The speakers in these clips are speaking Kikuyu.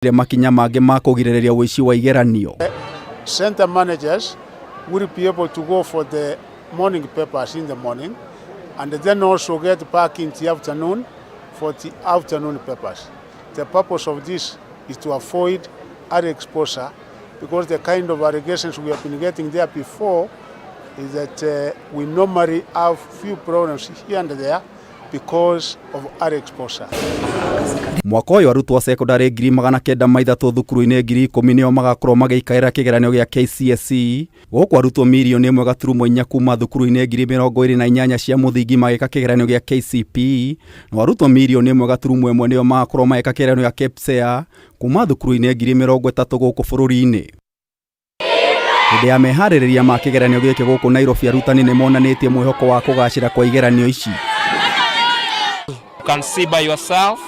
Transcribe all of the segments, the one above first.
Makinya mangĩ ma kũgirĩrĩria ũici wa igeranio. Center managers will be able to go for the morning papers in the morning and then also get back in the afternoon for the afternoon papers. The purpose of this is to avoid early exposure, because the kind of allegations we have been getting there before is that we normally have few problems here and there because of early exposure. Mwaka ũyũ arutwo a cekondarĩ 903,000 thukuru-inĩ 10,000 nĩo magakorwo magĩikarĩra kĩgeranio gĩa KCSE, gũkũ arutwo 1.4 mirioni kuma thukuru-inĩ 28,000 cia mũthingi magĩka kĩgeranio gĩa KCPE, no arutwo 1.1 mirioni nĩo magakorwo magĩka kĩgeranio gĩa KPSEA kuma thukuru-inĩ 30,000 gũkũ bũrũri-inĩ. Hĩndĩ ya meharĩrĩria ma kĩgeranio gĩkĩ gũkũ Nairobi, arutani nĩ monanĩtie mwĩhoko wa kũgacĩra kwa igeranio ici. You can see by yourself,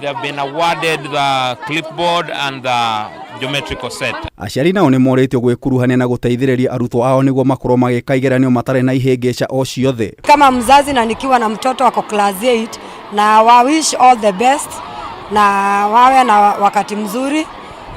they have been awarded the clipboard and the geometrical set. Aciari nao nĩ morĩtio gwĩkuruhania na gũteithĩrĩria arutwo ao nĩguo makorwo magĩka igeranio matarĩ na ihĩngĩca o ciothe. Kama mzazi na nikiwa na mtoto ako class 8, na wa wish all the best na wawe na wakati mzuri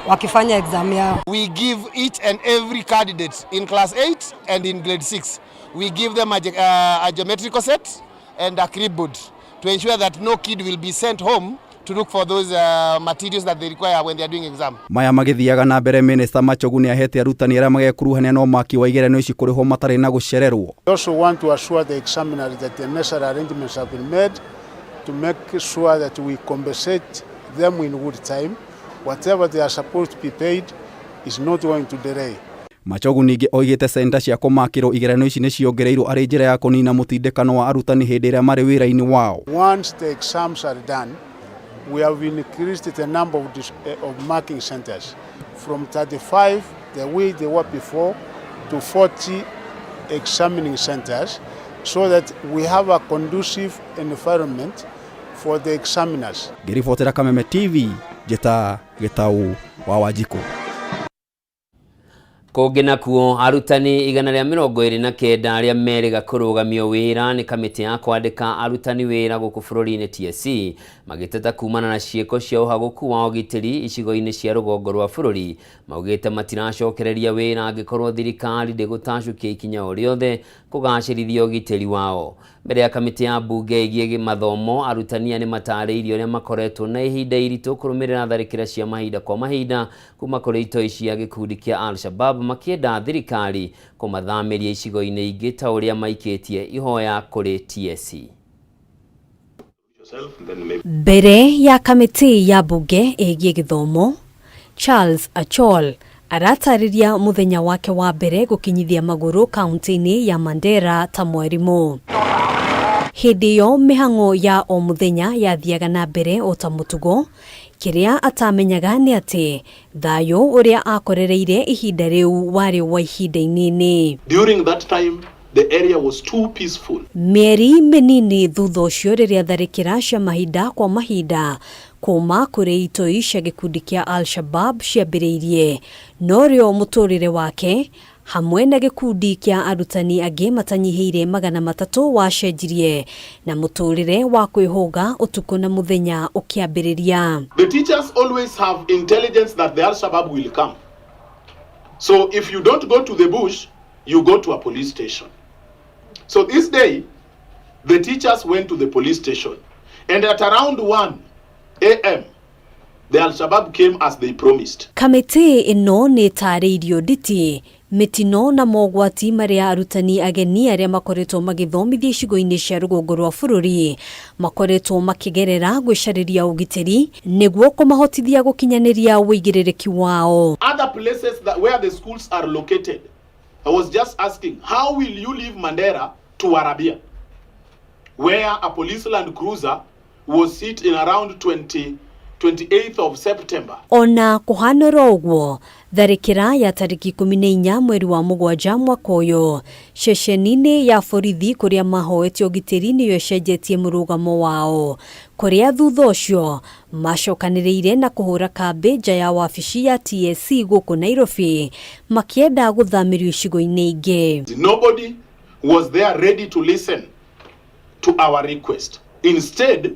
wakifanya exam yao. We give each and every candidate in class 8 and in grade 6, we give them a geometrical set and a clipboard to ensure that no kid will be sent home to look for those materials that they require when they are doing exam. Maya magĩthiaga na mbere, Minista Machogu nĩ ahete arutani arĩa magekuruhania na ũmaki wa igeranio ici kũrĩhwo matarĩ na gũcererwo. We also want to assure the examiners that the necessary arrangements have been made to make sure that we compensate them in good time. Whatever they are supposed to be paid is not going to delay. Machogu ningĩ oigĩte centa cia kũmakĩrwo igeranio ici nĩ ciongereirwo arĩ njĩra ya kũnina mũtindĩkano wa arutani hĩndĩ ĩrĩa marĩ wĩra-inĩ wao. Once the exams are done, we have increased the number of marking centers from 35, the way they were before, to 40 examining centers so that we have a conducive environment for the examiners. Ngĩribotera Kameme TV, njĩta Gĩtau wa Wanjikũ. Kũngĩ nakuo, arutani 129 arĩa merĩga kũrũgamio wĩra nĩ kamĩtĩ ya kwandĩka arutani wĩra gũkũ bũrũri-inĩ TSC, magĩteta kumana na ciĩko cia ũhagũku wa ũgitĩri icigo-inĩ cia rũgongo rwa bũrũri, maugĩte matiracokereria wĩra angĩkorwo thirikari ndĩgũtacũkia ikinya o rĩothe kũgacĩrithia ũgitĩri wao. Mbere ya kamĩtĩ ya mbunge ĩgiĩ mathomo, arutani aya nĩ matarĩirie ũrĩa makoretwo na ihinda iritũ kũrũmĩrĩra tharĩkĩra cia mahinda kwa mahinda kuma kũrĩ itoi cia gĩkundi kĩa Al-Shabab, makĩenda thirikari kũmathamĩria icigo-inĩ ingĩ ta ũrĩa maikĩtie ihoya kũrĩ TSC. Mbere ya kamĩtĩ ya mbunge ĩgiĩ gĩthomo, Charles Achol aratarĩria mũthenya wake wa mbere gũkinyithia magũrũ kaunti-inĩ ya Mandera ta mwarimũ. Hĩndĩ ĩyo mĩhang'o ya o mũthenya yathiaga na mbere o ta mũtugo. Kĩrĩa atamenyaga nĩ atĩ thayũ ũrĩa akorereire ihinda rĩu warĩ wa ihinda inini. During that time, the area was too peaceful. Mĩeri mĩnini thutha ũcio, rĩrĩa tharĩkĩra cia mahinda kwa mahinda kuma kũrĩ itoi cia gĩkundi kĩa Al-Shabab ciambĩrĩirie, norĩo mũtũrĩre wake hamwe na gĩkundi kĩa arutani angĩ matanyihĩire 300 wacenjirie na mũtũrĩre wa kwĩhũga ũtukũ na mũthenya ũkĩambĩrĩria. The teachers always have intelligence that the Al-Shabaab will come. So if you don't go to the bush, you go to a police station. So this day, the teachers went to the police station. And at around 1 a.m., the Al-Shabaab came as they promised. Kamĩtĩ ĩno nĩ ĩtarĩirio nditi mĩtino na mogwati marĩa arutani ageni arĩa makoretwo magĩthomithia icigo-inĩ cia rũgongo rwa bũrũri makoretwo makĩgerera gwĩcarĩria ũgitĩri nĩguo kũmahotithia gũkinyanĩria wĩigĩrĩrĩki wao. Other places that where the schools are located, I was just asking, how will you leave Mandera to Arabia, where a police Land Cruiser was hit in around 20, 28th of September? Ona kũhana oro ũguo, tharĩkĩra ya tarĩki 14 mweri wa mũgwanja mwaka ũyũ ceceni-inĩ ya borithi kũrĩa mahoete ũgitĩri nĩyo ĩcenjetie mũrũgamo wao, kũrĩa thutha ũcio macokanĩrĩire na kũhũra kambĩ nja ya wabici ya TSC gũkũ Nairobi makĩenda gũthamĩrio icigo-inĩ ingĩ. Nobody was there ready to listen to our request. Instead,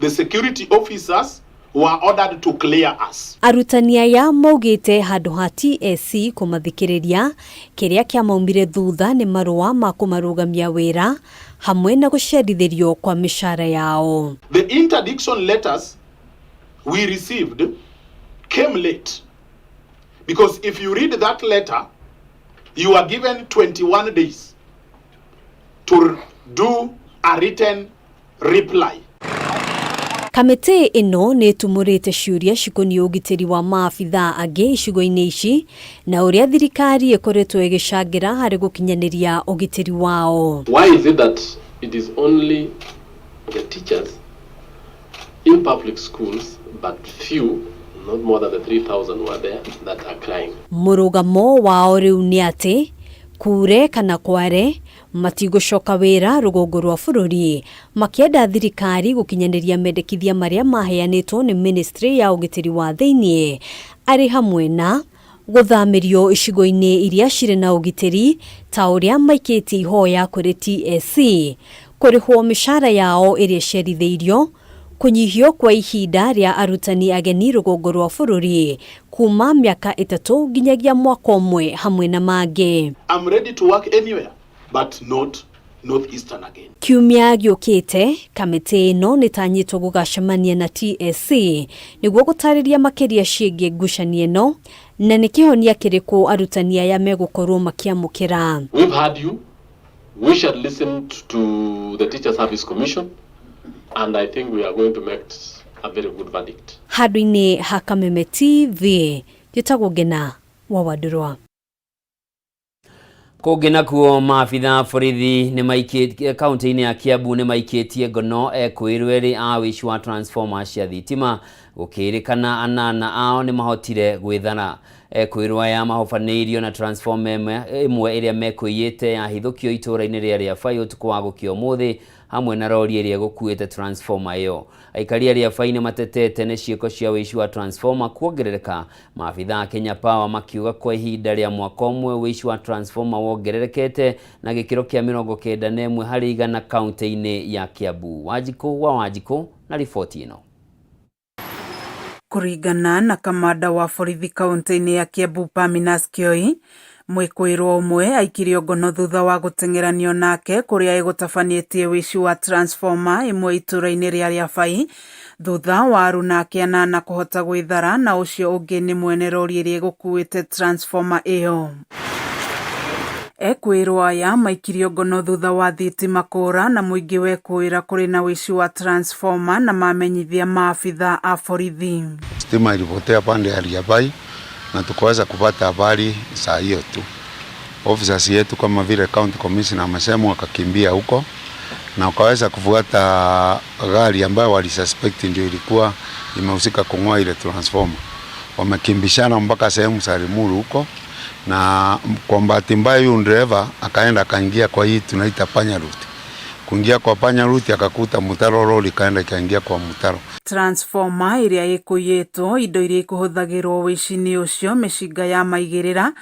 the security officers were ordered to clear us. Arutani aya maugĩte handũ ha TSC kũmathikĩrĩria, kĩrĩa kĩamaumire thutha nĩ marũa ma kũmarũgamia wĩra hamwe na gũcerithĩrio kwa mĩcara yao. The interdiction letters we received came late, because if you read that letter, you are given 21 days to do a written reply. Kamĩtĩ ĩno nĩ ĩtumũrĩte ciũria cikoniĩ ũgitĩri wa maabithaa angĩ icigo-inĩ ici na ũrĩa thirikari ĩkoretwo ĩgĩcangĩra harĩ gũkinyanĩria ũgitĩri wao. Why is it that it is only the teachers in public schools, but few, not more than the 3,000 were there, that are crying? Mũrũgamo wao rĩu nĩ atĩ kure kana kware matigũcoka wĩra rũgongo rwa bũrũri, makĩenda thirikari gũkinyanĩria mendekithia marĩa maheanĩtwo nĩ ministry ya ũgitĩri wa thĩiniĩ, arĩ hamwe na gũthamĩrio icigo-inĩ iria cirĩ na ũgitĩri ta ũrĩa maikĩtie ihoya kũrĩ TSC, kũrĩhwo mĩcara yao ĩrĩa ĩcerithĩirio, kũnyihio kwa ihinda rĩa arutani ageni rũgongo rwa bũrũri kuma mĩaka 3 nginyagia mwaka ũmwe hamwe na mangĩ. I'm ready to work anywhere, but not Northeastern again. Kiumia gĩũkĩte kamĩtĩ ĩno nĩtanyĩtwo gũgacemania na TSC nĩguo gũtarĩria makĩria ciĩgiĩ ngucanio ĩno na nĩ kĩhonia kĩrĩkũ arutani aya megũkorwo makĩamũkĩra. We've heard you. We shall listen to the Teacher Service Commission, and I think we are going to make a very good verdict. Handũ-inĩ ha Kameme TV, njĩtagwo Ngena wa Wandũrwa. Kũngĩ nakuo maabitha borithi nĩ maikĩtie kaunti-inĩ ya Kiambu nĩ maikĩtie ngono ekũĩrwo erĩ a wĩici wa transformer cia thitima, gũkĩrĩkana anana ao nĩ mahotire gwĩthara. Ekũĩrwo aya mahobanĩirio na transformer ĩmwe ĩrĩa mekũiyĩte yahithũkio itũũra-inĩ rĩa Rĩabai ũtukũ wa gũkĩa ũmũthĩ hamwe na rori ĩrĩa ĩgũkuĩte transformer ĩyo. Aikari a Rĩabai nĩ matetete nĩ ciĩko cia wĩici wa transformer kuongerereka, maabitha a Kenya Power makiuga kwa ihinda rĩa mwaka ũmwe wĩici wa transformer wongererekete na gĩkĩro kĩa 91 harĩ igana kaunti-inĩ ya Kiambu. Wanjikũ wa Wanjikũ na riboti ĩno. Kũringana na kamanda wa borithi kaunti-inĩ ya Kiambu Paminas Kioi, mwĩkũĩrwo ũmwe aikirio ngono thutha wa gũteng'eranio nake kũrĩa ĩgũtabanĩtie wĩici wa transformer ĩmwe itũũra-inĩ rĩa Rĩabai, thutha wa aruna ake anana kũhota gwĩthara na ũcio ũngĩ nĩ mwene rori ĩrĩa ĩgũkuĩte transformer ĩyo. Ekwĩrwo aya maikirio ngono thutha wa thitima kũra na mũingĩ wekũĩra kũrĩ na wĩici wa transformer na mamenyithia maabitha a borithi. Stima ilipotea pande ya Riabai na tukaweza kupata habari saa hiyo tu. Officers yetu kama vile county commissioner amesema wakakimbia huko na wakaweza kufuata gari ambayo walisuspect ndio ilikuwa imehusika kung'oa ile transformer. Wamekimbishana mpaka sehemu za Limuru huko, na kwa bahati mbaya huyu driver akaenda akaingia kwa hii tunaita panya route. Kuingia kwa panya route akakuta mutaro, lori ikaenda ikaingia kwa mutaro. Transformer ĩrĩa ĩkũiyĩtwo, indo iria ikũhũthagĩrwo wĩici-inĩ ũcio, mĩcinga ya maigĩrĩra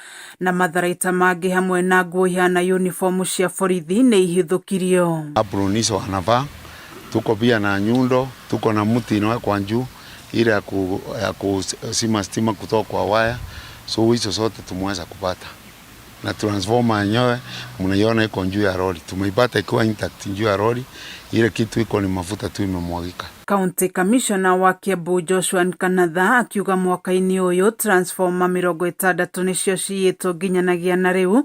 na matharaita mangĩ hamwe na nguo ihana uniform cia borithi nĩ ihithũkirio. Apron hizo wanavaa, tuko pia na nyundo, tuko na mti inawekwa juu ile ya kuzima stima kutoka kwa waya, so hizo zote tumeweza kupata. Na transformer yenyewe mnaiona iko juu ya lori, tumeipata ikiwa intact juu ya lori, ile kitu iko ni mafuta tu imemwagika. County Commissioner wa Kiambu Joshua Nkanatha akiuga mwaka-inĩ ũyũ transformer 60 nĩcio ciyĩtwo nginyanagia na rĩu,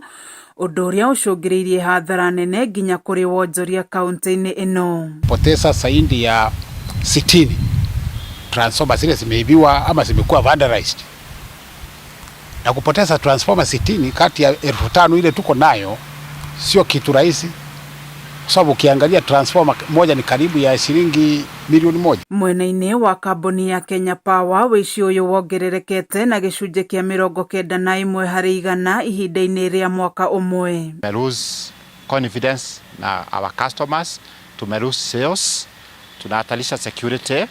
ũndũ ũrĩa ũcũngĩrĩirie hathara nene nginya kũrĩ wonjoria kaunti-inĩ ĩno. Poteza zaidi ya 60 transformer zile zimeibiwa ama zimekuwa vandalized, na kupoteza transformer 60 kati ya 5,000 ile tuko nayo sio kitu rahisi, kwa sababu ukiangalia transformer moja ni karibu ya shilingi milioni 1. Mwena-inĩ wa kambuni ya Kenya Power wĩici ũyũ wongererekete na gĩcunjĩ kĩa 91 harĩ igana ihinda-inĩ rĩa mwaka ũmwe. Tume lose confidence na our customers, tume lose sales, tunahatarisha security.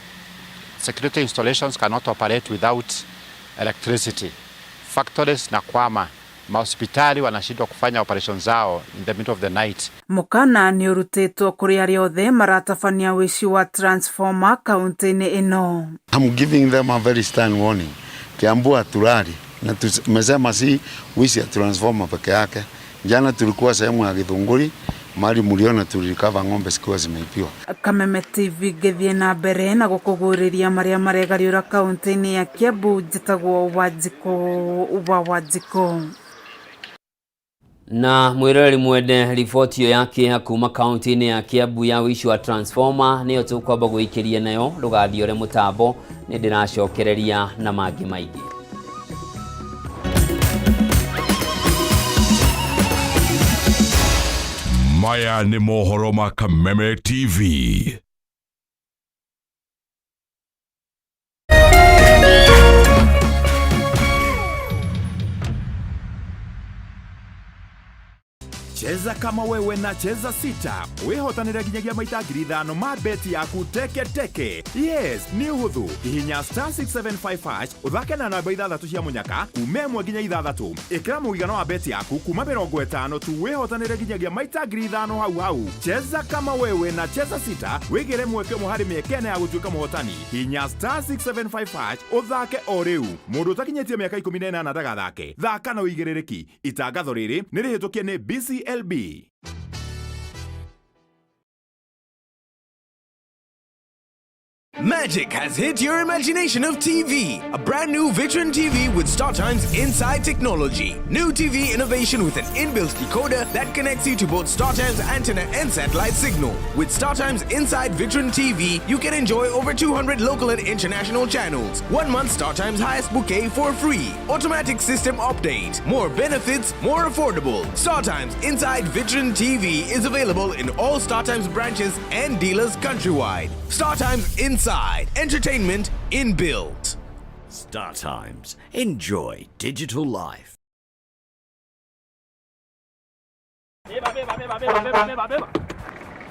Security installations cannot operate without electricity. Factories na kwama. Mahospitali wanashindwa kufanya operation zao in the middle of the night. Mũkana nĩ ũrutĩtwo kũrĩ arĩa othe maratabania ũici wa transformer kaunti-inĩ ĩno. I'm giving them a very stern warning. Kiambu hatulali na tumesema si wizi ya transformer peke yake. Jana tulikuwa sehemu ya Githunguri mahali muliona tulicover ng'ombe zikiwa zimeibiwa. Kameme TV ngĩthiĩ na mbere na gũkũguũrĩria marĩa maregariũra kaunti-inĩ ya Kiambu. Njĩtagwo Wanjikũ wa Wanjikũ. Na mwiroreri mwende, riboti ĩyo ya kĩeha kuma kaunti-inĩ ya Kiambu ya ũici wa transformer nĩyo tũkwamba gũikĩria nayo. Ndũgathiore mũtambo, nĩ ndĩracokereria na mangĩ maingĩ. Maya nĩ mohoro ma Kameme TV. Cheza kama wewe na Cheza Sita wihotanire nginyagia maita 5,000 ma beti yaku teke teke. Yes, nĩ ũhũthũ. Hihinya star 675 hash ũthake na namba ithathatũ cia mũnyaka kuma ĩmwe nginya ithathatũ. Ĩkĩra mũigana wa beti yaku kuma 50 tu wĩhotanĩre nginyagia maita 5,000 hau hau. Cheza kama wewe na Cheza Sita wĩgĩre mweke ũmwe harĩ mĩeke ĩna ya gũtuĩka mũhotani. Hihinya star 675 hash ũthake o rĩu. Mũndũ ũtakinyĩtie mĩaka 18 ndagathake. Thaka na ũigĩrĩrĩki. Itangatho rĩrĩ nĩ rĩhĩtũkie nĩ BCLB. Magic has hit your imagination of TV. A brand new Vitron TV with StarTimes Inside technology. New TV innovation with an inbuilt decoder that connects you to both StarTimes antenna and satellite signal. With StarTimes Inside Vitron TV, you can enjoy over 200 local and international channels. 1 month StarTimes highest bouquet for free. Automatic system update. More benefits, more affordable. StarTimes Inside Vitron TV is available in all StarTimes branches and dealers countrywide. StarTimes Inside. Entertainment inbuilt. Star Times. Enjoy digital life. Beba, beba, beba, beba, beba, beba, beba.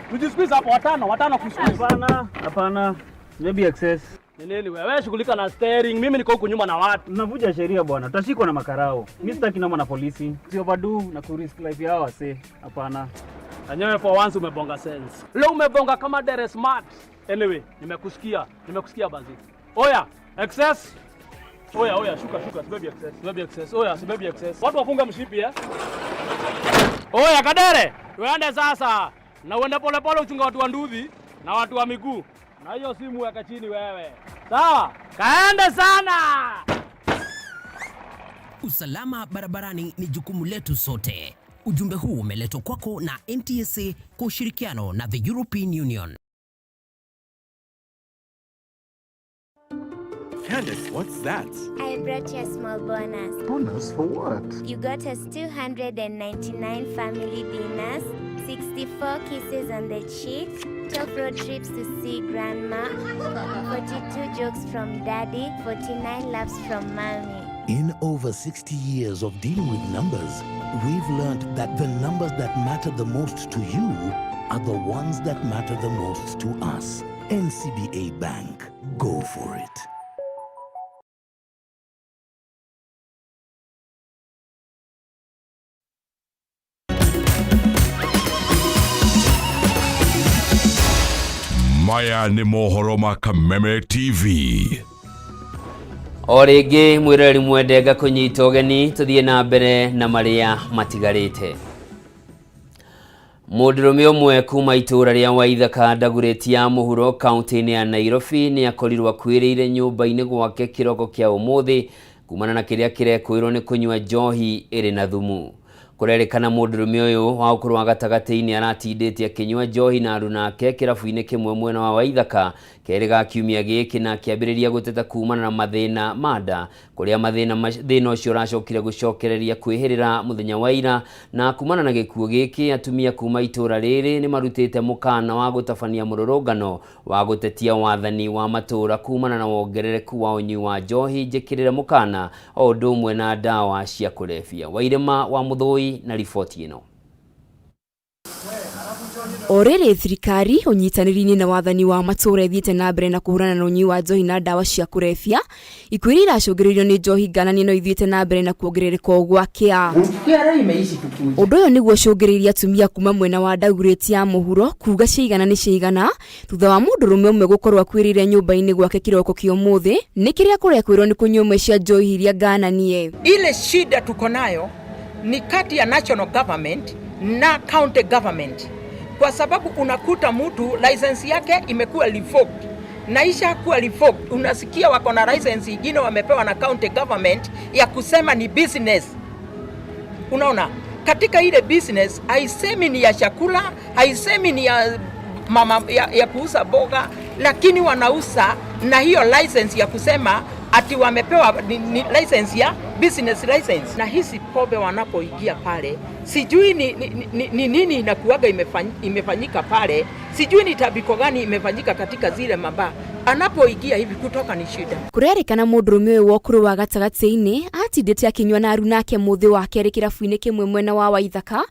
Tujisqueeze hapo watano, watano kusqueeze. Hapana, hapana. Maybe excess. Ni nini wewe? Wewe shughulika na steering, mimi niko huku nyuma na watu. Mnavunja sheria bwana, tutashikwa na makarao. Mimi sitaki noma na polisi. Si overdo na kurisk life yao wase. Hapana. Enyewe for once umebonga sense. Leo umebonga kama dere smart. Anyway, nimekusikia, nimekusikia bazi. Oya, excess. Oya, oya, shuka, shuka, sibebi excess, sibebi excess. Oya, sibebi excess. Watu wafunga mshipi eh? Oya, kadere, tuende sasa. Na uende pole pole uchunga watu wa nduthi na watu wa miguu. Na hiyo simu weka chini wewe. Sawa? Kaende sana. Usalama barabarani ni jukumu letu sote. Ujumbe huu umeletwa kwako na NTSA kwa ushirikiano na the European Union. Candace, what's that? I brought you a small bonus. Bonus for what? You got us 299 family dinners, 64 kisses on the cheek, 12 road trips to see grandma, 42 jokes from daddy, 49 laughs from mommy. In over 60 years of dealing with numbers, we've learned that the numbers that matter the most to you are the ones that matter the most to us. NCBA Bank. Go for it. Maya nĩ mohoro ma Kameme TV. O rĩngĩ mwĩroreri mwende, ngakũnyita ũgeni tũthiĩ na mbere na marĩa matigarĩte. Mũndũrũme ũmwe kuma itũũra rĩa Waithaka, Ndagurĩti ya mũhuro, kaunti-inĩ ya Nairobi, nĩ akorirwo akuĩrĩire nyũmba-inĩ gwake kĩroko kĩa ũmũthĩ kumana na kĩrĩa kĩrekũĩrwo nĩ kũnyua njohi ĩrĩ na thumu. Kũrerĩkana mũndũrũme ũyũ wa ũkũrũ wa gatagatĩ-inĩ aratindĩte akĩnyua njohi na aruna ake kĩrabu-inĩ kĩmwe mwena wa Waithaka kerĩ ga kiumia gĩkĩ, na akĩambĩrĩria gũteta kumana na mathĩna ma nda, kũrĩa mathĩna thĩna ũcio ũracokire gũcokereria kwĩhĩrĩra mũthenya wa ira. Na kumana na gĩkuũ gĩkĩ, atumia kuma itũũra rĩrĩ nĩ marutĩte mũkana wa gũtabania mũrũrũngano wa gũtetia wathani wa matũũra kumana na wongerereku wa ũnyui wa njohi njĩkĩrĩre mũkana o ũndũ ũmwe na ndawa cia kũrebia. Wairĩma wa Mũthũi na riboti ĩno. O rĩrĩ thirikari ũnyitanĩri-inĩ na wathani wa matũũra ĩthiĩte na mbere na kũhũrana na ũnyui wa njohi na ndawa cia kũrebia, ikuũ iria iracũngĩrĩrio nĩ njohi ngananie no ithiĩte na mbere na kuongerereka o gwakĩa. Ũndũ ũyũ nĩguo ũcũngĩrĩirie atumia kuma mwena wa Dagoretti ya mũhuro kuga ciaigana nĩ ciaigana thutha wa mũndũrũme ũmwe gũkorwo akuĩrĩire nyũmba-inĩ gwake kĩroko kĩa ũmũthĩ nĩ kĩrĩa kũrekwĩrwo nĩ kũnyua imwe cia njohi iria ngananie. Ile shida tuko nayo ni kati ya national government na county government, kwa sababu unakuta mtu license yake imekuwa revoked na isha kuwa revoked, unasikia wako na license ingine wamepewa na county government ya kusema ni business. Unaona, katika ile business haisemi ni ya chakula, haisemi ni ya mama ya kuuza boga, lakini wanauza na hiyo license ya kusema ati wamepewa ni license ya business license. Na hizi pombe wanapoingia pale, sijui ni nini inakuwaga imefanyika pale, sijui ni tabiko gani imefanyika katika zile mabaa. Anapoingia hivi kutoka ni shida. Kũrerĩkana mũndũrũme ũyũ wa ũkũrũ wa gatagatĩ-inĩ atindĩte akĩnyua na aruna ake mũthĩ wa kerĩ kĩrabu-inĩ kĩmwe mwena wa Waithaka,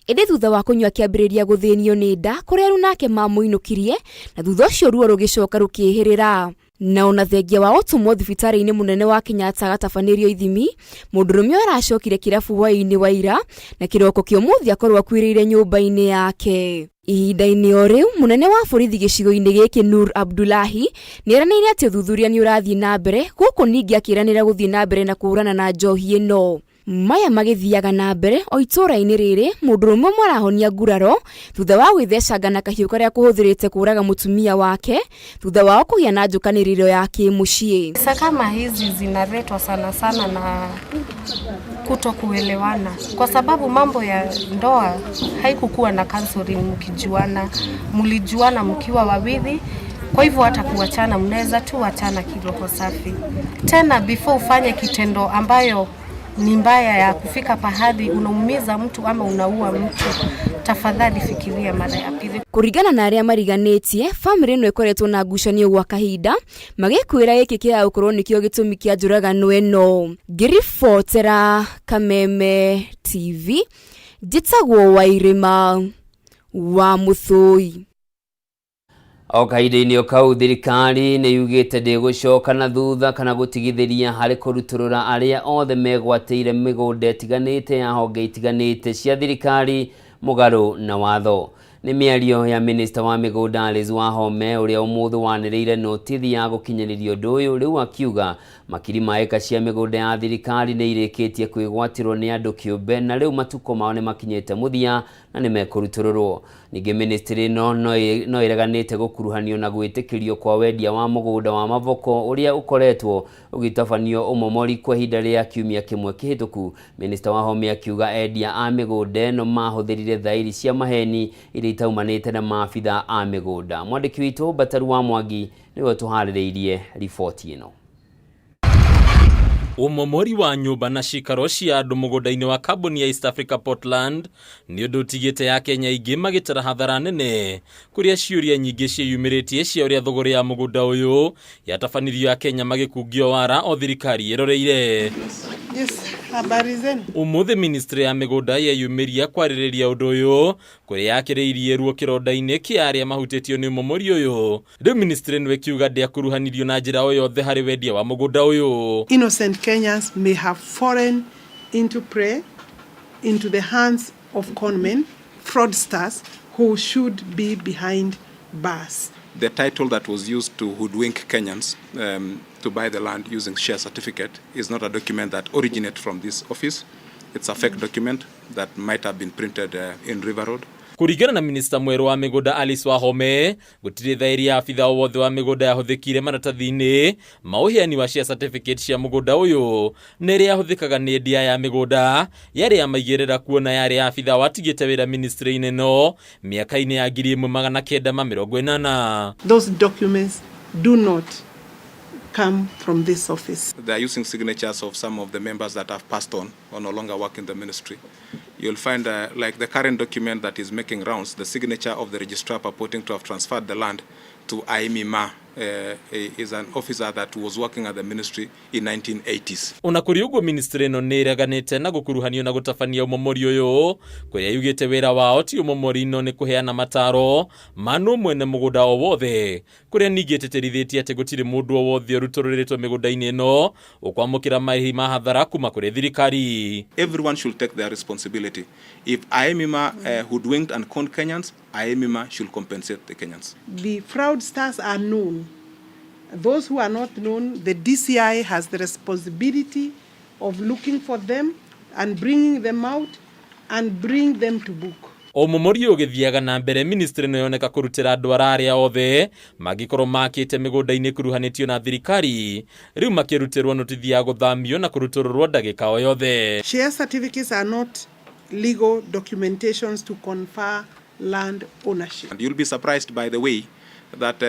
ĩndĩ thutha wa kũnyua akĩambĩrĩria gũthĩnio nĩ nda kũrĩa aruna ake mamũinũkirie na thutha ũcio ruo rũgĩcoka rũkĩhĩrĩra. Na ona thengia wa gũtũmwo thibitarĩ-inĩ mũnene wa Kenyatta agatabanĩrio ithimi, mũndũrũme ũyũ aracokire kĩrabu hwaĩ-inĩ wa ira na kĩroko kĩa ũmũthĩ akorwo akuĩrĩire nyũmba-inĩ yake. Ihinda-inĩ o rĩu mũnene wa borithi gĩcigo-inĩ gĩkĩ Nur Abdullahi nĩeranĩire atĩ ũthuthuria nĩ ũrathiĩ na mbere gũkũ ningĩ akĩranĩra gũthiĩ na mbere na kũhũrana na njohi ĩno. Maya magĩthiaga na mbere o itũũra-inĩ rĩrĩ mũndũrũme ũmwe arahonia nguraro thutha wa gwĩthecanga na kahiũ karĩa kũhũthĩrĩte kũraga mũtumia wake thutha wao kũgĩa na njũkanĩrĩro ya kĩmũciĩ. Visa kama hizi zinaletwa sana sana na kuto kuelewana, kwa sababu mambo ya ndoa haikukuwa na counseling. Mkijuana, mlijuana mkiwa wawili, kwa hivyo hata kuachana mnaweza tu wachana kiroho safi. Tena before ufanye kitendo ambayo ni mbaya ya kufika pahali unaumiza mtu ama unaua mtu, tafadhali fikiria mara ya pili. Kũringana na arĩa mariganĩtie, bamĩrĩ ĩno ĩkoretwo na ngucanio gwa kahinda magĩkwĩra gĩkĩ kĩaga gũkorwo nĩkĩo gĩtũmi kĩa njũragano ĩno. Ngĩribotera Kameme TV, njĩtagwo Wairĩma wa Mũthũi. O kahinda-inĩ o kau, thirikari nĩ yugĩte ndĩgũcoka na thutha kana gũtigithĩria harĩ kũrutũrũra arĩa othe megwatĩire mĩgũnda ĩtiganĩte ya honge itiganĩte cia thirikari mũgarũ na watho. Nĩ mĩario ya minista wa mĩgũnda Alice Wahome ũrĩa ũmũthĩ wanĩrĩire notithi ya gũkinyanĩria ũndũ ũyũ, rĩu akiuga makiri ma eka cia mĩgũnda ya thirikari nĩ irĩkĩtie kwĩgwatĩrwo nĩ andũ kĩũmbe na rĩu matukũ mao nĩ makinyĩte mũthia na nĩ mekũrutũrũrwo. Ningĩ ministry ĩno no ĩreganĩte gũkuruhanio na gwĩtĩkĩrio kwa wendia wa mũgũnda wa Mavoko ũrĩa ũkoretwo ũgĩtabanio ũmomori kwa ihinda rĩa kiumia kĩmwe kĩhĩtũku. Minista Wahome akiuga endia a mĩgũnda ĩno mahũthĩrire thairi cia maheni iria itaumanĩte na maabitha a mĩgũnda. Mwandĩki witũ Bataru wa Mwangi nĩwe ũtũharĩrĩirie riboti ĩno. Ũmomori wa nyũmba na cikaro cia andũ mũgũnda-inĩ wa kambuni ya East Africa Portland nĩ ũndũ ũtigĩte ya Kenya aingĩ magĩtara hathara nene, kũrĩa ciũria nyingĩ ciĩyumĩrĩtie cia ũrĩa thogora ya mũgũnda ũyũ yatabanirio Akenya magĩkungio wara o thirikari ĩroreire. Yes, habari zenu. Ũmũthĩ ministry ya mĩgũnda yeyumĩria kwarĩrĩria ũndũ ũyũ, kũrĩa yakĩrĩirie ruo kĩronda-inĩ kĩa arĩa mahutĩtio nĩ ũmomori ũyũ. Rĩu ministry ĩno ĩkiuga ndĩakuruhanirio na njĩra o yothe harĩ wendia wa mũgũnda ũyũ. Innocent Kenyans may have fallen into prey, into the hands of conmen, fraudsters who should be behind bars. The title that was used to hoodwink Kenyans to buy the land using share certificate is not a document that originates from this office. It's a fake document that might have been printed in River Road. Kũringana na minista mwerũ wa mĩgũnda Alice Wahome, gũtirĩ thairi ya abitha o wothe wa mĩgũnda yahũthĩkire maratathi-inĩ ma ũheani wa share certificate cia mũgũnda ũyũ, na ĩrĩa yahũthĩkaga nĩ endia ya mĩgũnda yarĩ ya maigĩrĩra, kuona yarĩ ya abitha watigĩte wĩra ministry-inĩ ĩno mĩaka-inĩ ya 1980. Those documents do not come from this office. They are using signatures of some of the members that have passed on or no longer work in the ministry. You'll find like the current document that is making rounds, the signature of the registrar purporting to have transferred the land to Aimi Ma is an officer that was working at the ministry in 1980s. Ona kũrĩ ũguo ministry ĩno nĩ ĩreganĩte na gũkuruhanio na gũtabania ũmomori ũyũ kũrĩa yugĩte wĩra wao ti ũmomori no nĩ kũheana mataro ma nũ mwene mũgũnda o wothe kũrĩa ningĩ ĩtĩtĩrithĩtie atĩ gũtirĩ mũndũ o wothe ũrutũrũrĩtwo mĩgũnda-inĩ ĩno ũkwamũkĩra marĩhi ma hathara kuma kũrĩ thirikari. Everyone should take their responsibility. If IMIMA hoodwinked and conned Kenyans, IMIMA should compensate the Kenyans. The fraudsters are known. Those who are not known, the DCI has the responsibility of looking for them and bringing them out and bring them to book. Ũmomori ũyũ ũgĩthiaga na mbere ministry ĩno yoneka kũrutĩra andũ arĩa othe mangĩkorwo makĩte mĩgũnda-inĩ ĩkuruhanĩtio na thirikari rĩu makĩrutĩrwo notithi ya gũthamio na kũrutũrũrwo ndagĩka o yothe. Share certificates are not legal documentations to confer land ownership. And you'll be surprised by the way that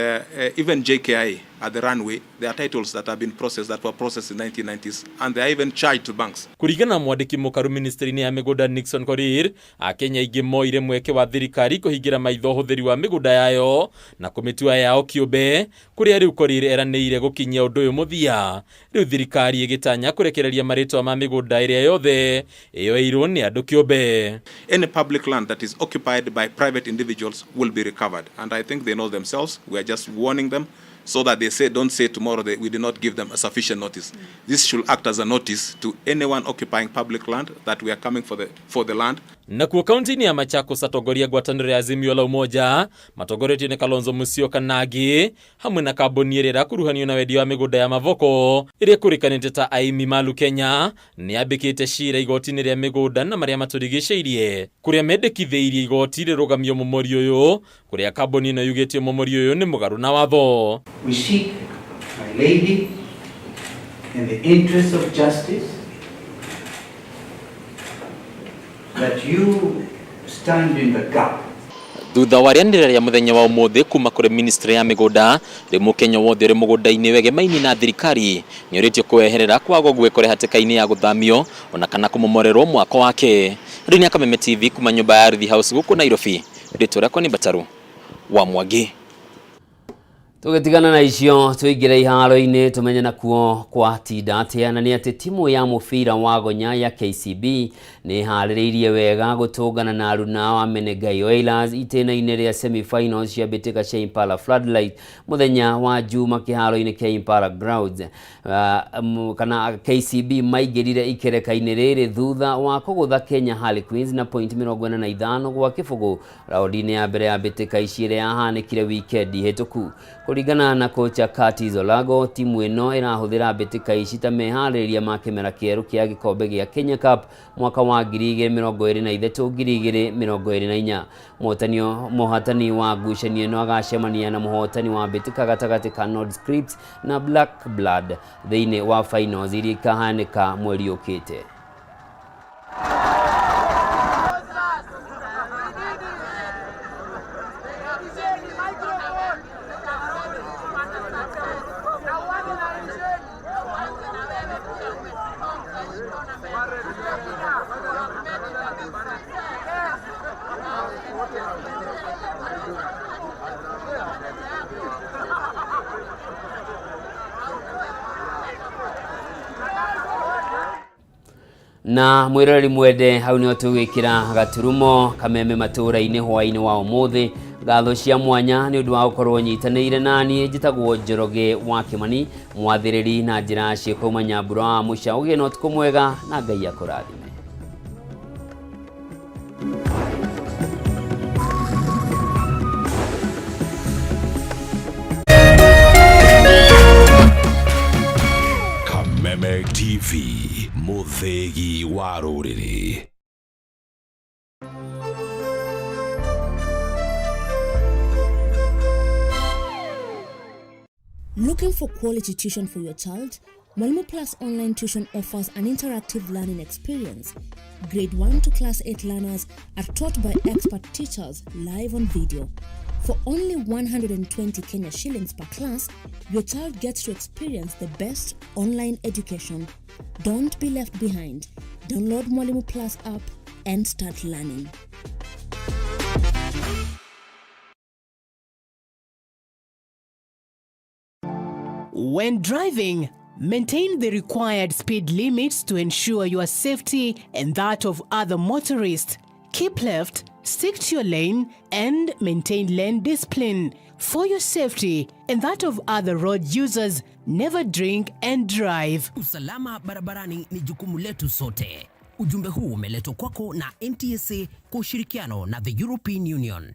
even JKIA at the runway, there are titles that have been processed that were processed in 1990s, and they are even charged to banks. Kũringana na mwandĩki mũkaru ministry-inĩ ya mĩgũnda Nixon Korir, Akenya aingĩ moire mweke wa thirikari kũhingĩra maitho ũhũthĩri wa mĩgũnda yayo na kũmĩtua yao kĩũmbe, kũrĩa rĩu Korir eranĩire gũkinyia ũndũ ũyũ mũthia. Rĩu thirikari ĩgĩtanya kũrekereria marĩtwa ma mĩgũnda ĩrĩa yothe ĩyoeirwo nĩ andũ kĩũmbe. Any public land that is occupied by private individuals will be recovered, and I think they know themselves. We are just warning them so that they say, don't say tomorrow that we did not give them a sufficient notice. This should act as a notice to anyone occupying public land that we are coming for the land. Nakuo kaunti-inĩ ya Machakos atongoria ngwatanĩro ya Azimio la Umoja matongoretio nĩ Kalonzo Musyoka na angĩ hamwe na kambuni ĩrĩa ĩrakuruhanio na wendia wa mĩgũnda ya Mavoko ĩrĩa ĩkũrĩkanĩte ta Aimi Malu Kenya nĩ yambĩkĩte cira igoti-inĩ rĩa mĩgũnda na marĩa matũrigicĩirie kũrĩa mendekithĩirie igoti rĩrũgamie ũmomori ũyũ kũrĩa kambuni ĩno yugĩte ũmomori ũyũ nĩ mũgarũ na watho. We seek, my lady, in the interest of justice, that you stand in the gap. Thutha wa rĩanĩrĩra rĩa mũthenya wa ũmũthĩ kuma kũrĩ ministry ya mĩgũnda rĩu mũkenya wothe ũrĩ mũgũnda-inĩ wegemaini na thirikari nĩũrĩtio kweherera kwaga gwĩkore hatĩka-inĩ ya gũthamio ona kana kũmomorerwo mwako wake. Rĩu nĩ Kameme TV kuma nyũmba ya Ardhi House gũkũ Nairobi, rĩtwa rĩakwa nĩ Mbataru wa Mwangi. Tũgĩtigana na icio tũingĩre iharo-inĩ tũmenye nakuo kwa tinda atĩa na nĩ atĩ timu ya mũbira wa gonya ya KCB nĩ ĩharĩrĩirie wega gũtũngana na aruna wa Menengai Oilers itĩna-inĩ rĩa semi-finals cia mbĩtĩka cia Impala Floodlight mũthenya wa Juma kĩharo-inĩ kĩa Impala Grounds. Kana KCB maingĩrire ikereka-inĩ rĩrĩ thutha wa kũgũtha Kenya Harlequins na point 45-0 raundi-inĩ ya mbere ya mbĩtĩka ici ĩrĩa yahanĩkire wikendi hĩtũku. Kũringana na kocha Curtis Olago, timu ĩno ĩrahũthĩra mbĩtĩka ici ta meharĩrĩria ma kĩmera kĩerũ kĩa gĩkombe gĩa Kenya Cup mwaka wa 2023 2024. Mũhotani wa ngucanio ĩno agacemania na mũhotani wa mbĩtĩka gatagatĩ ka North na Black Blood thĩinĩ wa finals iria ikahanĩka mweri ũkĩte. Na mwiroreri mwende hau nĩho tũgwĩkĩra gaturumo kameme matũra-inĩ hwaĩ-inĩ wa ũmũthĩ. Ngatho cia mwanya nĩ ũndũ wa gũkorwo nyitanĩire naniĩ. Njĩtagwo Njoroge wa Kĩmani, mwathĩrĩri na njĩra ciĩkauma Nyambura wa Mũca. Ũgĩe na ũtukũ mwega na Ngai akũrathime. Kameme TV, mũthĩgi wa rũrĩrĩ. Looking for quality tuition for your child? Mwalimu Plus Online Tuition offers an interactive learning experience. Grade 1 to Class 8 learners are taught by expert teachers live on video. For only 120 Kenya shillings per class, your child gets to experience the best online education. Don't be left behind. Download Mwalimu Plus app and start learning. When driving, maintain the required speed limits to ensure your safety and that of other motorists. Keep left, stick to your lane, and maintain lane discipline. For your safety and that of other road users, never drink and drive. Usalama barabarani ni jukumu letu sote. Ujumbe huu umeletwa kwako na NTSA kwa ushirikiano na the European Union.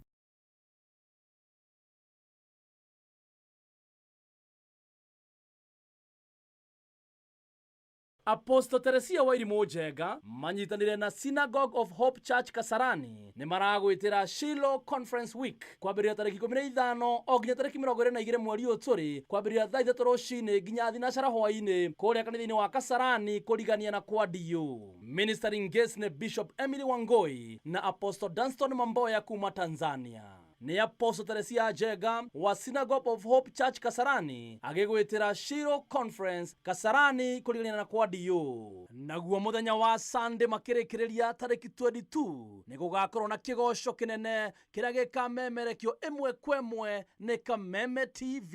Apostle Teresia Wairimu Njenga manyitanire na Synagogue of Hope Church Kasarani nĩ maragwĩtĩra Shiloh Conference Week kwambĩrĩria tarĩki 15 o nginya tarĩki 22 mweri ũyũ tũrĩ, kwambĩrĩria thaa 3 rũcinĩ nginya thinacara hwaĩ-inĩ kũrĩa kanitha-inĩ wa Kasarani kũrigania na kwa DU. Ministering guest nĩ Bishop Emily Wangoi na Apostle Dunstan Mamboya kuma Tanzania. Nĩ Apostle Teresia Njenga wa Synagogue of Hope Church Kasarani agĩgwĩtĩra Shiloh Conference Kasarani kũrigania na kwa DU. Naguo mũthenya wa Sunday makĩrĩkĩrĩria tarĩki 22 nĩ gũgakorwo na kĩgoco kĩnene kĩrĩa gĩkamemerekio ĩmwe kwa ĩmwe nĩ Kameme TV.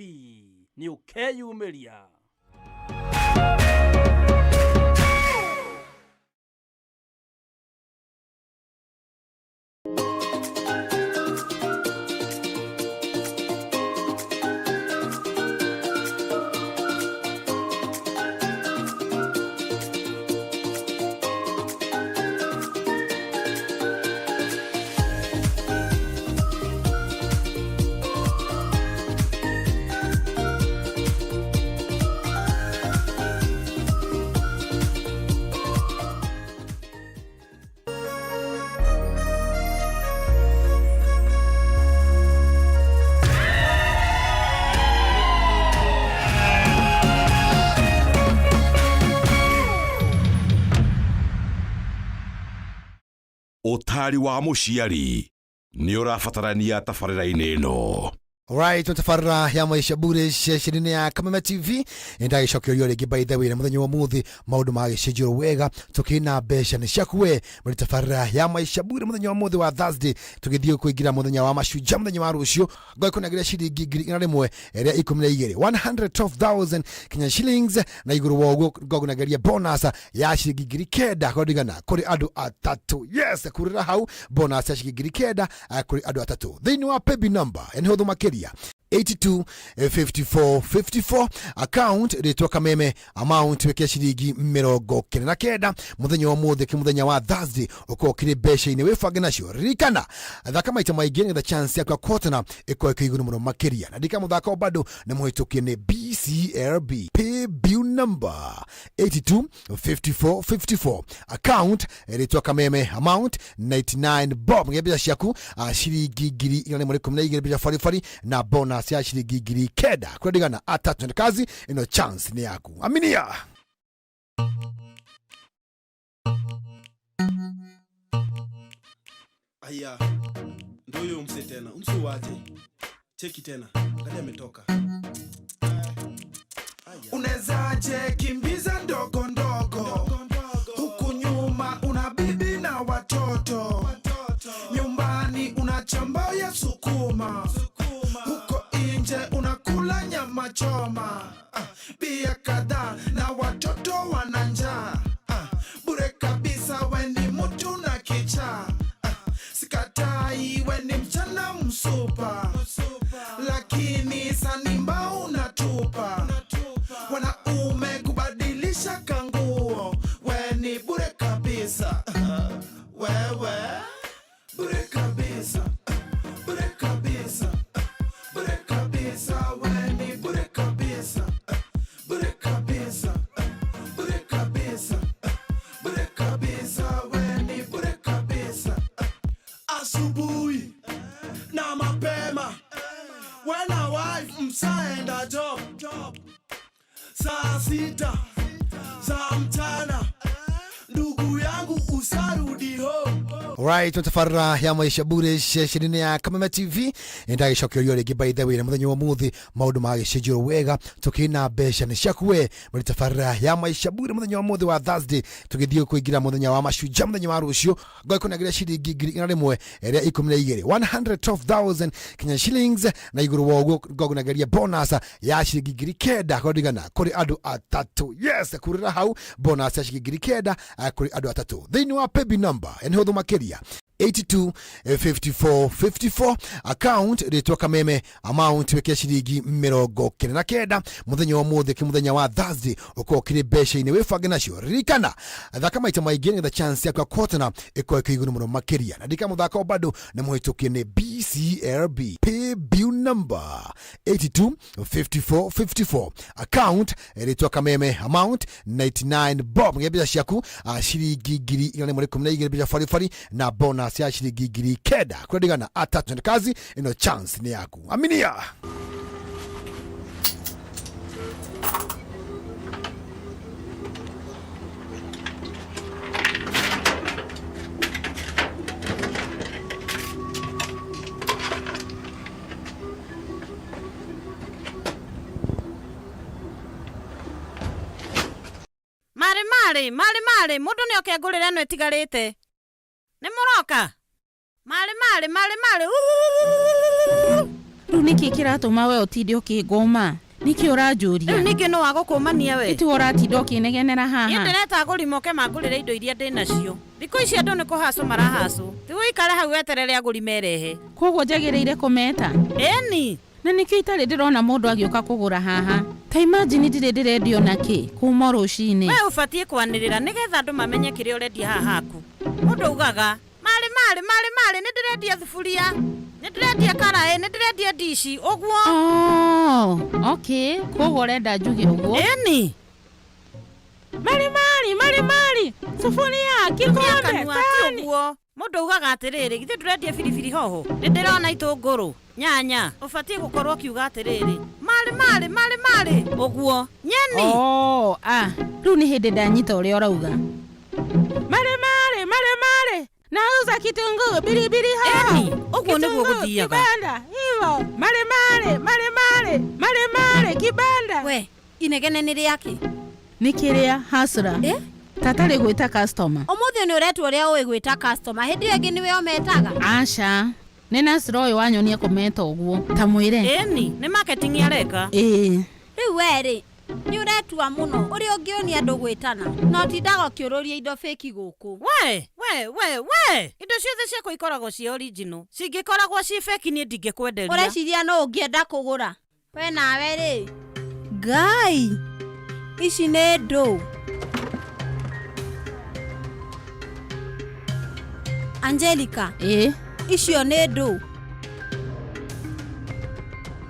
Nĩ ũkeyumĩria. Ũtari wa mũciari nĩ ũrabatarania tabarĩra-inĩ ĩno. Alright, tabarĩra ya Maisha Bure ceceni-inĩ ya Kameme TV nĩndagĩcokerio rĩngĩ, by the way, na mũthenya wa ũmũthĩ maũndũ magĩcenjio wega, tũkĩna mbeca nĩ ciaku we muri tabarĩra ya Maisha Bure mũthenya wa ũmũthĩ wa Thursday, tũgĩthiĩ kũingĩra mũthenya wa mashujaa mũthenya wa rũciũ ngakũnengera ciringi 112,000, 112,000 Kenya shillings, na igũrũ wa ũguo ngakũnengeria bonus ya ciringi 9,000 kũringana kũrĩ andũ atatũ. Yes, kurĩra hau bonus ya ciringi 9,000 kũrĩ andũ atatũ thĩinĩ wa paybill number nĩ hũthũ makĩria, 82 54 54, account rĩtwa Kameme, amount wĩkĩre ciringi 99. Mũthenya wa mũthĩ kĩ mũthenya wa Thursday ũkorwo ũkĩrĩ mbeca-inĩ, wĩbange nacio. Ririkana, thaka maita maingĩ nĩgetha chance yaku ya kũhotana ĩkorwo ĩkĩ igũrũ mũno makĩria. Na ndika mũthako bado nĩ mũhĩtũkie nĩ BCLB, paybill number 82 54 54, account rĩtwa Kameme, amount 99 bob. Ng'e mbeca ciaku ciringi 112 mbeca baribari na bonus ya ciringi 9,000 kũrĩgana atatũ. Nĩ kazi ĩno, chance nĩ yaku, aminia. Aya, ndo huyo mse tena, umsiwaje. Cheki tena, angalia ametoka. Unezaje kimbiza ndogo ndogo huku nyuma una bibi na watoto, nyumbani una chamba ya sukuma, huko nje unakula nyama choma, bia kadhaa na watoto wana njaa, bure kabisa we ni mtu na kichaa, sikatai we ni mchana msupa, lakini sanimba unatupa, wanaume kubadilisha kanguo, we ni bure kabisa, wewe bure kabisa, bure kabisa, bure kabisa, we ni bure kabisa, bure kabisa, bure kabisa, bure kabisa, we ni bure kabisa. Asubuhi na mapema when a wife msaenda job, saa 6 za mchana ndugu yangu usarudi home. Alright, tabarĩra ya maisha bure ceceni-inĩ ya Kameme TV nĩndagĩcokerio rĩngĩ by the way na mũthenya wa ũmũthĩ maũndũ magĩcenjio wega tũkĩna mbeca nĩ ciaku we muri tabarĩra ya maisha bure mũthenya wa ũmũthĩ wa Thursday tũgĩthiĩ kũingĩra mũthenya wa mashujaa mũthenya wa rũciũ ngagĩkũnengera ciringi 112,112 112,000 Kenya shillings na igũrũ wa ũguo ngagũnengeria bonus ya ciringi 9,000 kũringana kũrĩ andũ atatũ. Yes, kurĩra hau bonus ya ciringi 9,000 kũrĩ andũ atatũ thĩinĩ wa paybill number nĩ hũthũ makĩria 82 54 54 account rĩtwa Kameme amount wĩkĩre ciringi 99 mũthenya wa ũmũthĩ kĩ mũthenya wa Thursday ũkorwo ũkĩrĩ mbeca-inĩ wĩbange nacio. Ririkana thaka maita maingĩ nĩgetha chance yaku ya kũhotana ĩkorwo ĩkĩ igũrũ mũno makĩria na ndika mũthako bado nĩ mũhĩtũkie nĩ BCLB paybill number 82 54 54 account rĩtwa Kameme amount 99 bob ng'e mbeca ciaku ciringi 112 mbeca baribari na bonus ya ciringi 9,000 kũrĩgana atatũ nĩ kazi ĩno chance nĩ yaku aminia. Marĩ marĩ marĩ marĩ mũndũ nĩ oke ngũrĩre ĩno ĩtigarĩte nĩ mũroka marĩ marĩ marĩ marĩ. Rĩu nĩkĩ kĩratũma we ũtinde ũkĩngũma? Nĩkĩ ũranjũria? Rĩu ningĩ no wagũkũmania we? Ĩtiwe ũratinda ũkĩnegenera niĩ haha. ndĩreta agũri moke mangũrĩre indo iria ndĩ nacio. Thikũ ici andũ nĩ kũhacũ marahacũ, ti ũikare hau weterere agũri merehe. Koguo njagĩrĩire kũmeta? Ĩni. Na nĩkĩo itarĩ ndĩrona mũndũ agĩũka kũgũra haha. Ta imagine ndirĩ ndĩrendio nakĩ kuma o rũcinĩ. We ũbatiĩ kwanĩrĩra nĩgetha andũ mamenye kĩrĩa ũrendia haha haku. Mũndũ augaga marĩ marĩ marĩ marĩ nĩ ndĩrendia thuburia, nĩ ndĩrendia karaĩ, nĩ ndĩrendia ndici ũguo. Oh, okay. Koguo ũrenda njuge ũguo? Ĩni. Marĩ marĩ marĩ marĩ suburia kikombe kanua ti sahani. ũguo. Mũndũ augaga atĩrĩrĩ, githĩ ndũrendia biribiri hoho, nĩ ndĩrona itũngũrũ, nyanya. Ũbatiĩ gũkorwo ũkiuga atĩrĩrĩ, marĩ marĩ marĩ marĩ ũguo nyeni. Oh, ah, rĩu nĩ hĩndĩ ndanyita ũrĩa ũrauga. Marĩ marĩ marĩ marĩ nauza kitunguu bilibili hoho. Ĩni, ũguo nĩguo Kitunguu, gũthiaga. Kibanda hivyo marĩ marĩ marĩ marĩ marĩ marĩ kibanda. We inegene nĩ rĩakĩ? Nĩ kĩrĩa hasra. Tata rĩ gwĩta customer. Ũmũthĩ nĩ ũretwo ũrĩa ũĩ gwĩta customer, hĩndĩ ĩyo ĩngĩ nĩwe ũmetaga. Aca nĩ Nasra ũyũ wanyonia kũmeta ũguo ta mwĩre. Ĩni, nĩ marketing areka. Ĩĩ. Rĩu we rĩ nĩ ũretua mũno ũrĩa ũngĩonia andũ gwĩtana na ũtindaga ũkĩũrũria indo fake gũkũ. We we we we indo ciothe ciakwa ikoragwo ciĩ original, cingĩkoragwo ciĩ fake niĩ ndingĩkwenderia. Ũreciria no ũngĩenda kũgũra we nawe rĩ? Ngai, ici nĩ ndũ. Angelica. Ĩĩ. Icio nĩ ndũ.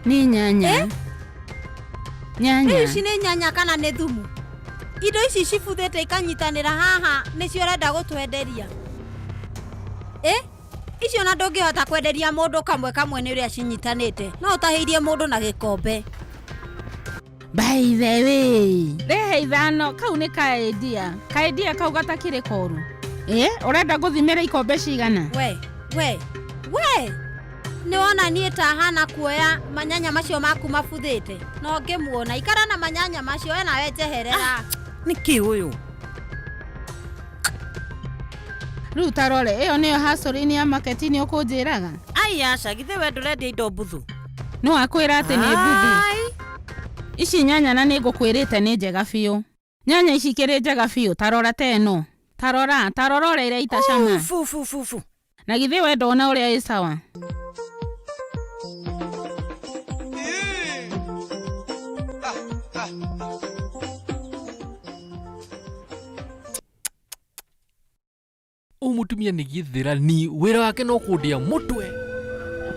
Nĩ nyanya. Nyanya. Rĩu ici nĩ nyanya kana nĩ thumu? Indo ici cibuthĩte ikanyitanĩra haha nĩcio ũrenda gũtwenderia? Ĩ icio na ndũngĩhota kwenderia mũndũ kamwe kamwe nĩ ũrĩa cinyitanĩte, no ũtahĩirie mũndũ na gĩkombe. By the way, rehe ithano kau nĩ kaendia kaendia kau gatakĩrĩ koru. Ĩ ũrenda ngũthimĩre ikombe cigana? We we we nĩ wona niĩ ta hana kuoya manyanya macio maku mabuthĩte na ũngĩmuona ikara na manyanya macio we nawe njeherera. Nĩkĩ ũyũ? Rĩu tarore ĩyo nĩyo hustling ya marketing ũkũnjĩraga. Ai aca, githĩ we ndũrendia indo mbuthu? Nĩ wakwĩra atĩ nĩ mbuthu. Ici nyanya na nĩ ngũkwĩrĩte nĩ njega biũ. Nyanya ici ikĩrĩ njega biũ tarora ta ĩno. Tarora tarora ũrĩa ĩraita cama. Fu fu fu fu. Na githĩ we ndona ũrĩa ĩ sawa? Ũyũ mũtumia nĩ gĩthĩrani wĩra wake no kũndĩa mũtwe.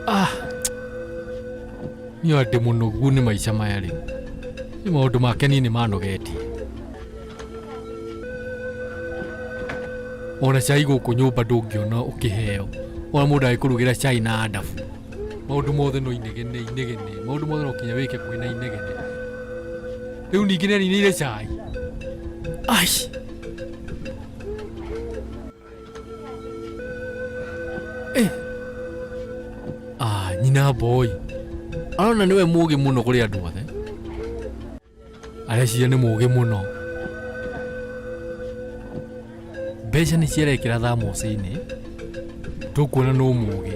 Ah, niĩ ndĩ mũnogu nĩ maica maya rĩu. Nĩ maũndũ make niĩ nĩ manogetie. Ona cai gũkũ nyũmba ndũngĩona ũkĩheo, ona mũndũ agĩkũrugĩra cai na ndabu. Maũndũ mothe no inegene inegene, maũndũ mothe no kinya wĩke kwĩna inegene. Rĩu ningĩ nĩ aninĩire cai. Ai. Nyina mboi arona nĩwe mũgĩ mũno kũrĩ andũ othe areciria nĩ mũgĩ mũno mbeca nĩ ciarekĩra thamosi-inĩ tũkuona nũ mũgĩ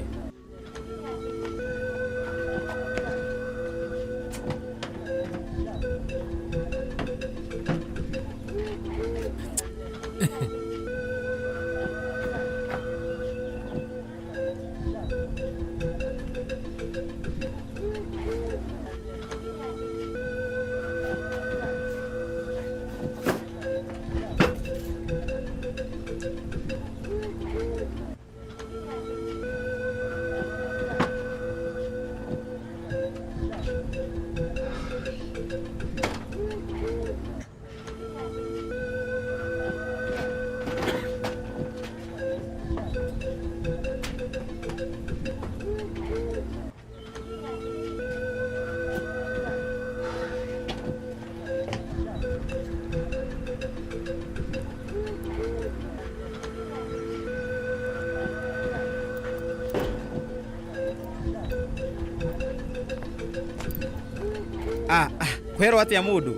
Ah, ah, kwerwo atia mundu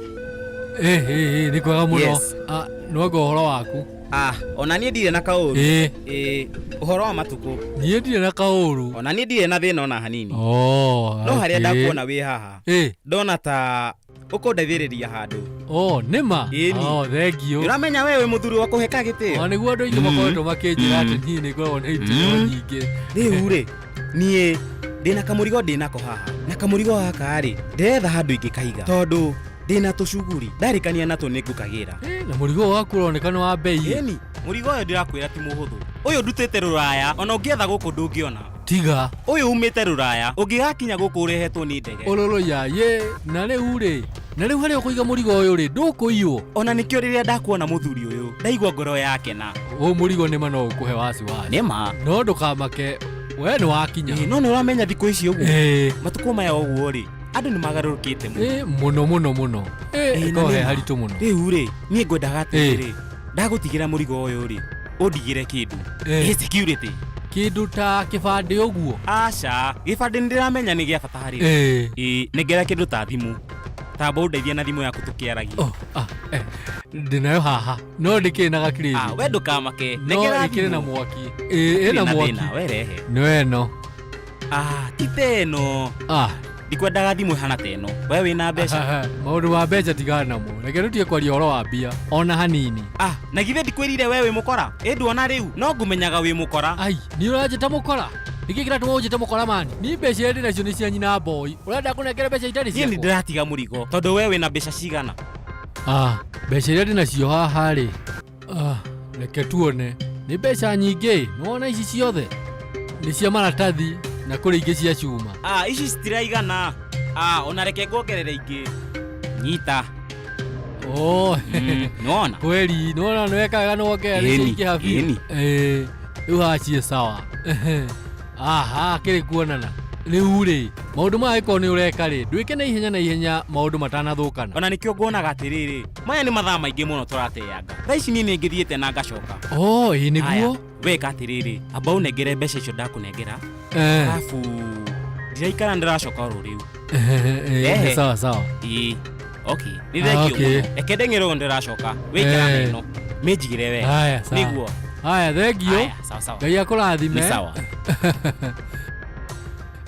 ĩ ĩ ĩ nĩ kwega mũno Yes. Ah, nĩwanga ũhoro waku ah ona niĩ ndirĩ na kaũru Ĩ. Ĩ, ũhoro wa matukũ niĩ ndirĩ na kaũru ona niĩ ndirĩ na thĩna ona hanini Oh, no harĩa okay. ndakuona wĩ haha Ĩ. ndona ta ũkũndeithĩrĩria handũ Oh, nĩma Ĩni. Oh, thengiũ ũramenya we wĩ mũthuri wa kũheka gĩtĩo O nĩguo andũ aingĩ makoretwo makĩnjĩra atĩ niĩ nĩ ngoragwo na itĩo nyingĩ rĩu rĩ niĩ ndĩna kamũrigo ndĩnako haha na kamũrigo gaka rĩ ndĩretha handũ ingĩkaiga tondũ ndĩna tũcuguri ndarĩkania natwo nĩ ngũkagĩra na mũrigo ũyũ waku ũroneka nĩ wa mbei ĩni mũrigo ũyũ ndĩrakwĩra ti mũhũthũ ũyũ ndutĩte rũraya ona ũngĩetha gũkũ ndũngĩona tiga ũyũ umĩte rũraya ũngĩgakinya gũkũ ũrehetwo nĩ ndege ũrũrũ yaye na rĩu rĩ na rĩu harĩa ũkũiga mũrigo ũyũ rĩ ndũkũiywo ona nĩkĩo rĩrĩa ndakuona mũthuri ũyũ ndaigua ngoro yakena ũyũ mũrigo nĩma no ũkũhe wasiwasi nĩma no ndũkamake we nĩ wakinya no nĩ ũramenya thikũ ici ũguo Ĩ. matukũ maya ũguo rĩ andũ nĩ magarũrũkĩte mũno Ĩ, mũno mũno mũno Ĩ, na ĩkorwo he nĩma. haritũ mũno rĩu rĩ niĩ ngwendaga atĩrĩrĩ ndagũtigĩra mũrigo ũyũ rĩ ũndigĩre kĩndũ Ĩ. Ĩ, security kĩndũ ta kĩbandĩ ũguo aca gĩbandĩ nĩ ndĩramenya nĩ gĩa bata harĩ Ĩ. Ĩ, nengera kĩndũ ta thimũ tamba ũndeithie na thimũ yaku tũkĩaragia oh, ah, eh, ndĩnayo haha no ndĩkĩrĩ na gakirĩthi Ah, we ndũkamake no nengera ĩkĩrĩ na thimũ. mwaki Ĩ, ĩna Ndĩrĩ na mwaki thĩna, we rehe nĩ ĩno ah ti ta ĩno ah ndikwendaga thimũ ĩhana ta ĩno we wĩna mbeca maũndũ ma mbeca tigana namo reke tũtige kwaria ũhoro wa mbia ona hanini ah na githĩ ndikwĩrire we wĩ mũkora ĩ nduona rĩu no ngũmenyaga wĩ mũkora ai nĩ ũranjĩta mũkora nĩkĩ kĩratũma ũnjĩte mũkora mani ni mbeca iria ndĩ nacio nĩ cia nyina mboi ũrenda kũnengera mbeca itarĩ niĩ nĩ ciakwa ndĩratiga mũrigo tondũ we wĩna mbeca cigana ah mbeca iria ndĩ nacio haha rĩ ah, reke tuone nĩ mbeca nyingĩ nĩwona ici ciothe nĩ cia maratathi na kũrĩ ingĩ cia cuma ah ici citiraigana ah ona reke nguongerere ingĩ nyita Oh, nĩwona kweli nĩwona nĩweka wega nĩwongerera Ĩni, nĩciaingĩha biũ ĩni. Ĩĩ, rĩu haha ciĩ sawa aha kĩrĩ kuonana rĩu rĩ maũndũ maya angĩkorwo nĩ ũreka rĩ ndwĩke na ihenya na ihenya maũndũ matanathũkana ona nĩkĩo nguonaga atĩrĩrĩ maya nĩ mathaa maingĩ mũno tũrateanga thaa ici niĩ nĩ ngĩthiĩte na ngacoka oh ĩ nĩguo Haya, weka atĩrĩrĩ amba ũnengere mbeca icio ndakũnengera Eh. arabu ndiraikara ndĩracoka oro rĩu Ĩĩ, Ehe. nĩ sawa sawa ĩĩ okay nĩ Ah, thengio okay. mũno reke ndeng'ere ũguo ndĩracoka wĩikara na Eh. ĩno mĩnjigĩre wega haya sawa nĩguo haya thengio Haya, sawa sawa ngai akũrathime Nĩ sawa.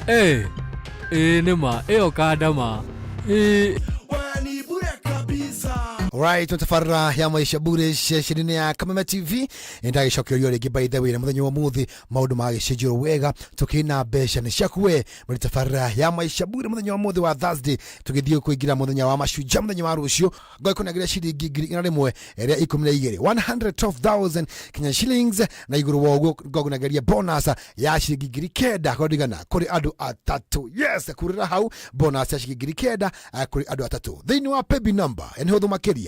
ĩ ĩ nĩma ĩyo kandama ĩ Alright, tabarĩra ya maisha bure ceceni-inĩ ya Kameme TV nĩndagĩcokerio rĩngĩ by the way na mũthenya wa ũmũthĩ maũndũ magĩcenjio wega tũkĩna mbeca nĩ ciaku we muri tabarĩra ya maisha bure mũthenya wa ũmũthĩ wa Thursday tũgĩthiĩ kũingĩra mũthenya wa mashujaa mũthenya wa rũciũ ngakũnengera ciringi 112,000 112,000 Kenya shillings na igũrũ wa ũguo ngakũnengeria bonus ya ciringi 9,000 kũringana kũrĩ andũ atatũ yes kurĩra hau bonus ya ciringi 9,000 kũrĩ andũ atatũ thĩinĩ wa paybill number nĩ hũthũ makĩria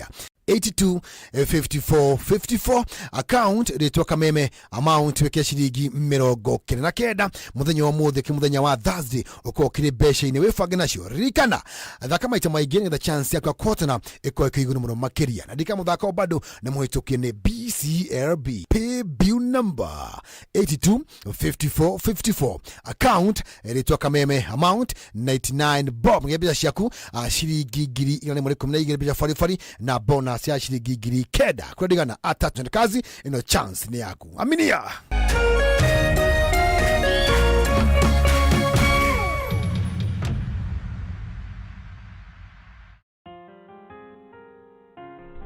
82 54 54 account rĩtwa kameme amount wĩke ciringi 99 mũthenya wa mũthĩ kĩ mũthenya wa Thursday ũkorwo ũkĩrĩ mbeca-inĩ wĩbange nacio ririkana thaka maita maingĩ nĩgetha chance yaku ya kũhotana ĩkorwo ĩkĩ igũrũ mũno makĩria na ndika mũthako bado nĩ mũhĩtũkie nĩ BCLB paybill number. Number 82 54 54, account ĩrĩtwa Kameme, amount 99 bob. Ng'e mbeca ciaku ciringi 112 mbeca baribari na bonus ya ciringi 9,000 kũrĩa ndigana atatũ na kazi ĩno, chance nĩ yaku, aminia.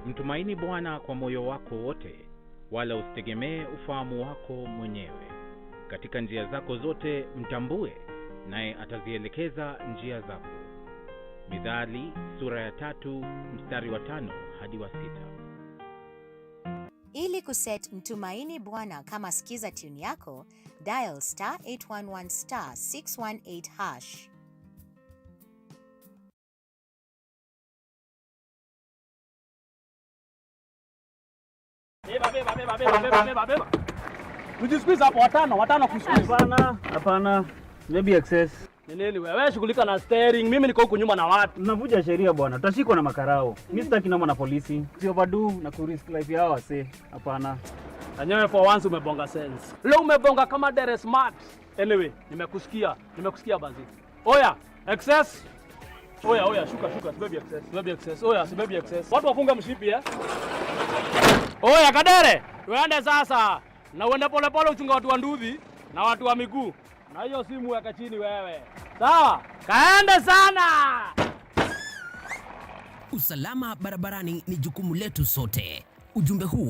Mtumaini Bwana kwa moyo wako wote, wala usitegemee ufahamu wako mwenyewe. Katika njia zako zote mtambue, naye atazielekeza njia zako. Mithali sura ya 3 mstari wa 5 hadi wa 6. Ili kuset Mtumaini Bwana kama skiza tune yako, dial star 811 star 618 hash. Beba, beba, beba, beba, beba, beba, beba. Tujisqueeze hapo watano, watano kusqueeze. Hapana, hapana. Maybe excess. Ni nini wewe? Wewe shughulika na steering, mimi niko huku nyuma na watu. Mnavuja sheria bwana, tutashikwa na makarao. Mimi sitaki noma na polisi. Sio overdo na kurisk life yao wase. Hapana. Enyewe for once umebonga sense. Leo umebonga kama dere smart. Anyway, nimekusikia, nimekusikia bazi. Oya, excess. Oya, oya, shuka, shuka, sibebi excess, sibebi excess. Oya, sibebi excess. Watu wafunge mshipi eh? Oya, Kadere, tuende sasa. Na uende polepole uchunga watu wa nduthi na watu wa miguu. Na hiyo simu weka chini wewe. Sawa? Kaende sana. Usalama barabarani ni jukumu letu sote. Ujumbe huu